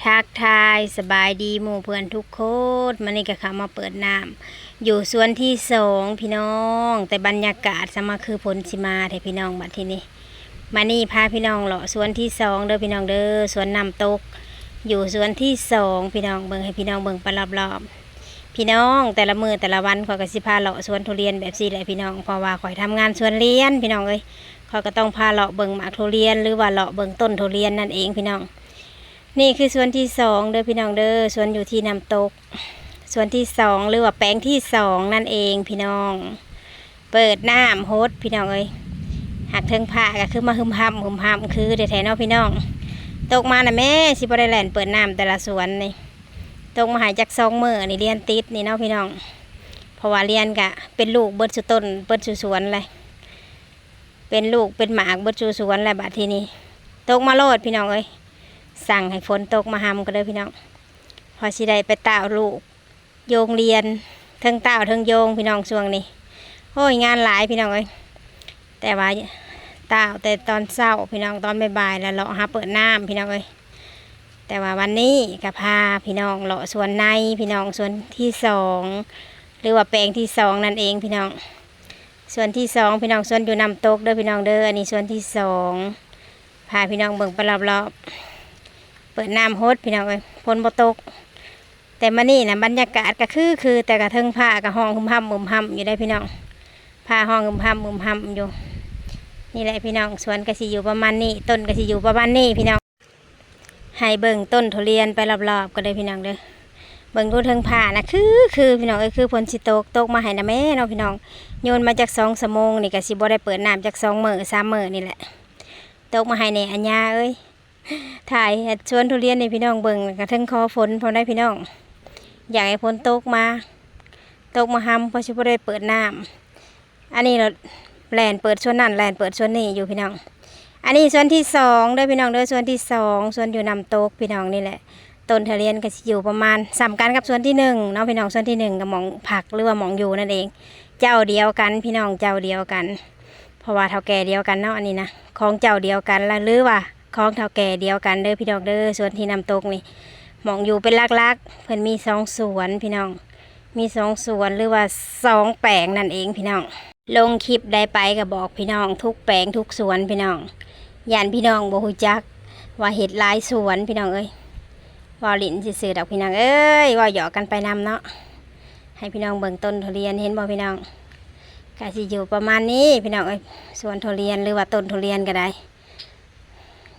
ທັກທາຍສະບາຍດີໝູ່ເພື່ອນທຸກຄົນ. ມື້ນີ້ກໍເຂົ້າມາເປີດນ້ຳຢູ່ສວນທີສອງພີ່ນ້ອງ, ແຕ່ບັນຍາກາດສະມາຄືຝົນຊິມາແທ້ພີ່ນ້ອງ. ບັດທີນີ້ ມານີ້ພາພີ່ນ້ອງເລາະສວນທີສອງເດີພີ່ນ້ອງເດີ, ສວນນ້ຳຕົກ ຢູ່ສວນທີສອງພີ່ນ້ອງ. ເບິ່ງ ໃຫ້ພີ່ນ້ອງເບິ່ງໄປລອບໆ ພີ່ນ້ອງ. ແຕ່ລະມື້ແຕ່ລະວັນຂ້ອຍກໍຊິພາເລາະສວນທຸລຽນແບບຊີ້ແຫຼະພີ່ນ້ອງ, ເພາະວ່າຂ້ອຍທຳງານສວນລຽນພີ່ນ້ອງເອີຍ. ຂ້ອຍກໍຕ້ອງພາເລາະເບິ່ງໝາກທຸລຽນ ຫຼືວ່າເລາະເບິ່ງຕົ້ນທຸລຽນນັ້ນເອງພີ່ນ້ອງ. ນີ້ຄືສວນທີສອງເດີພີ່ນ້ອງເດີ, ສວນຢູ່ທີ່ນ້ຳຕົກ ສວນທີສອງ ຫຼືວ່າແປງທີສອງນັ້ນເອງພີ່ນ້ອງ. ເປີດນ້ຳຫົດພີ່ນ້ອງເອີຍ, ຫາກເທິງຟ້າກໍຄືມາຫຶມຫຳຫຶມຫຳຄືແທ້ໆເນາະພີ່ນ້ອງ. ຕົກມານະແມ່ ຊິບໍ່ໄດ້ແລ່ນເປີດນ້ຳແຕ່ລະສວນນີ້, ຕົກມາໃຫ້ຈັກສອງມື້ນີ້ລຽນຕິດນີ້ເນາະພີ່ນ້ອງ. ເພາະວ່າລຽນກະເປັນລູກເບິດສູ່ຕົ້ນເບິດສູ່ສວນແຫຼະ, ເປັນລູກເປັນໝາກເບິດສູ່ສວນແຫຼະ. ບັດທີນີ້ຕົກມາໂລດພີ່ນ້ອງເອີຍ, ສັ່ງໃຫ້ຝົນຕົກມາຫຳກໍເດີພີ່ນ້ອງ, ພໍຊິໄດ້ໄປຕ້າວລູກໂຢງລຽນ, ເທິງຕ້າວເທິງໂຢງພີ່ນ້ອງ. ຊ່ວງນີ້ ໂອ້ຍ ງານຫຼາຍພີ່ນ້ອງເອີຍ, ແຕ່ວ່າຕ້າວແຕ່ຕອນເຊົ້າພີ່ນ້ອງ, ຕອນບ່າຍໆແລ້ວເລາະຫາເປີດນ້ຳພີ່ນ້ອງເອີຍ. ແຕ່ວ່າວັນນີ້ກໍພາພີ່ນ້ອງເລາະສວນໃນພີ່ນ້ອງ, ສວນທີສອງ ຫຼືວ່າແປງທີສອງນັ້ນເອງພີ່ນ້ອງ. ສວນທີສອງພີ່ນ້ອງ, ສວນຢູ່ນ້ຳຕົກເດີພີ່ນ້ອງເດີ. ອັນນີ້ສວນທີສອງ, ພາພີ່ນ້ອງເບິ່ງໄປລອບໆ. ເປີດນ້ຳຫົດພີ່ນ້ອງເອີຍ, ຝົນບໍ່ຕົກ. ແຕ່ມື້ນີ້ນະບັນຍາກາດກໍຄືໆ, ແຕ່ກະເທິງຟ້າກໍຮ້ອງຫຶມຫຳຫຶມຫຳຢູ່ໄດ໋ພີ່ນ້ອງ, ຟ້າຮ້ອງຫຶມຫຳຫຶມຫຳຢູ່. ນີ້ແຫຼະພີ່ນ້ອງ, ສວນກໍຊິຢູ່ປະມານນີ້, ຕົ້ນກໍຊິຢູ່ປະມານນີ້ພີ່ນ້ອງ. ໃຫ້ເບິ່ງຕົ້ນທຸລຽນໄປລອບໆກໍເດີພີ່ນ້ອງເດີ. ເບິ່ງດູເທິງຟ້ານະ ຄືໆພີ່ນ້ອງເອີຍ, ຄືຝົນຊິຕົກ. ຕົກມາໃຫ້ນະແມ່ເນາະພີ່ນ້ອງ, ໂຍນມາຈັກສອງຊົ່ວໂມງນີ້ກໍຊິບໍ່ໄດ້ເປີດນ້ຳຈັກສອງມື້ສາມມື້ນີ້ແຫຼະ. ຕົກມາໃຫ້ແດ່ອາຍາເອີຍ. ຖ່າຍສວນທຸລຽນໃຫ້ພີ່ນ້ອງເບິ່ງ, ກະເທິງຂໍຝົນພ້ອມໄດ໋ພີ່ນ້ອງ, ຢາກໃຫ້ຝົນຕົກມາ, ຕົກມາຫຳ ພໍຊິບໍ່ໄດ້ເປີດນ້ຳ. ອັນນີ້ລະແລ່ນເປີດສວນນັ້ນ ແລ່ນເປີດສວນນີ້ຢູ່ພີ່ນ້ອງ. ອັນນີ້ສວນທີສອງເດີພີ່ນ້ອງເດີ, ສວນທີສອງ ສວນຢູ່ນ້ຳຕົກພີ່ນ້ອງ. ນີ້ແຫຼະ ຕົ້ນທຸລຽນກໍຊິຢູ່ປະມານສ່ຳກັນກັບສວນທີໜຶ່ງເນາະພີ່ນ້ອງ. ສວນທີໜຶ່ງກໍໝ່ອງພັກ ຫຼືວ່າໝ່ອງຢູ່ນັ້ນເອງ, ເຈົ້າດຽວກັນພີ່ນ້ອງ, ເຈົ້າດຽວກັນ. ເພາະວ່າເຖົ້າແກ່ດຽວກັນເນາະ, ອັນນີ້ນະ ຂອງເຈົ້າດຽວກັນລະ ຫຼືວ່າຂອງເຖົ້າແກ່ດຽວກັນເດີພີ່ນ້ອງເດີ. ສວນທີ່ນ້ຳຕົກນີ້ ໝ່ອງຢູ່ເປັນຫຼັກໆ ເພິ່ນມີສອງສວນພີ່ນ້ອງ, ມີສອງສວນ ຫຼືວ່າສອງແປງນັ້ນເອງພີ່ນ້ອງ. ລົງຄລິບໃດໄປກໍບອກພີ່ນ້ອງ ທຸກແປງທຸກສວນພີ່ນ້ອງ, ຢ້ານພີ່ນ້ອງບໍ່ຮູ້ຈັກວ່າເຮັດຫຼາຍສວນພີ່ນ້ອງເອີຍ. ເວົ້າຫຼິ້ນຊື່ໆດອກພີ່ນ້ອງເອີຍ, ເວົ້າຫຍອກກັນໄປນຳເນາະ. ໃຫ້ພີ່ນ້ອງເບິ່ງຕົ້ນທຸລຽນ ເຫັນບໍ່ພີ່ນ້ອງ? ກະຊິຢູ່ປະມານນີ້ພີ່ນ້ອງເອີຍ, ສວນທຸລຽນ ຫຼືວ່າຕົ້ນທຸລຽນກໍໄດ້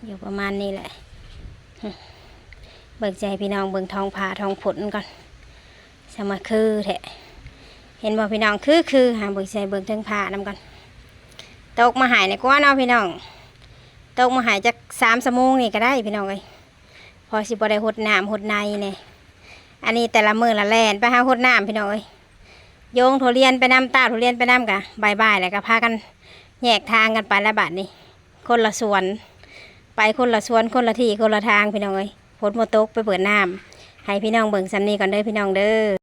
ຢູ່ປະມານນີ້ແຫຼະ. ເບິ່ງ ຊິໃຫ້ພີ່ນ້ອງເບິ່ງທ້ອງຟ້າທ້ອງຝົນກ່ອນ, ສະມາຄືແທ້. ເຫັນບໍ່ພີ່ນ້ອງ? ຄືໆ ຫາເບິ່ງ ຊິໃຫ້ເບິ່ງເທິງຟ້ານຳກ່ອນ. ຕົກມາໃຫ້ນີ້ກວ່າເນາະພີ່ນ້ອງ, ຕົກມາໃຫ້ຈັກສາມຊົ່ວໂມງນີ້ກໍໄດ້ພີ່ນ້ອງເອີຍ, ພໍຊິບໍ່ໄດ້ຫົດນ້ຳຫົດໃນແດ່. ອັນນີ້ແຕ່ລະມື້ລະແລ່ນໄປຫາຫົດນ້ຳພີ່ນ້ອງເອີຍ, ໂຍງທຸລຽນໄປນຳ, ຕ້າວທຸລຽນໄປນຳ, ກະບ່າຍໆແລ້ວກໍພາກັນແຍກທາງກັນໄປລະບາດນີ້. ຄົນລະສວນ ໄປຄົນລະສວນ ຄົນລະທີ່ຄົນລະທາງພີ່ນ້ອງເອີຍ. ຝົນບໍ່ຕົກ ໄປເປີດນ້ຳ. ໃຫ້ພີ່ນ້ອງເບິ່ງສ່ຳນີ້ກ່ອນເດີພີ່ນ້ອງເດີ.